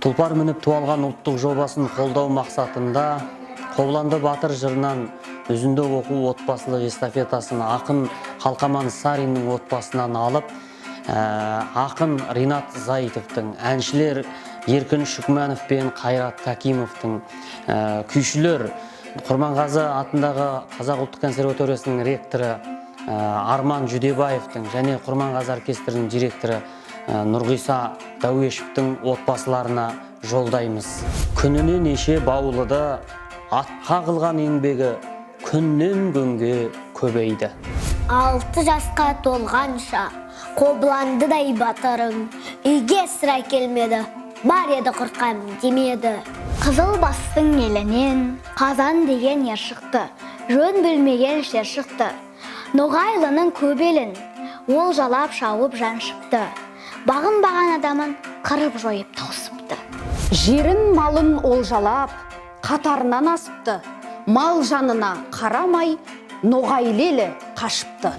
Тұлпар мініп ту алған ұлттық жобасын қолдау мақсатында Қобыланды батыр жырынан үзінді оқу отбасылық эстафетасын ақын Қалқаман Сариннің отбасынан алып, ақын Ринат Заитовтың, әншілер Еркін Шүкмәнов пен Қайрат Какимовтың, күйшілер Құрманғазы атындағы Қазақ ұлттық консерваториясының ректоры Арман Жүдебаевтың және Құрманғазы оркестрінің директоры Нұрғиса Дәуешевтің отбасыларына жолдаймыз. Күніне неше баулыды атқа қылған еңбегі күннен күнге көбейді. 6 жасқа толғанша Қобыландыдай батырың үйге сірә келмеді, бар еді құртқан демеді. Қызыл бастың елінен Қазан деген ер шықты, жөн білмеген шер шықты. Ноғайлының көп елін ол жалап шауып жаншыпты. Бағынбаған адамын қырып жойып тауысыпты. Жерін, малын олжалап, қатарынан асыпты. Мал жанына қарамай, Ноғайлы елі қашыпты.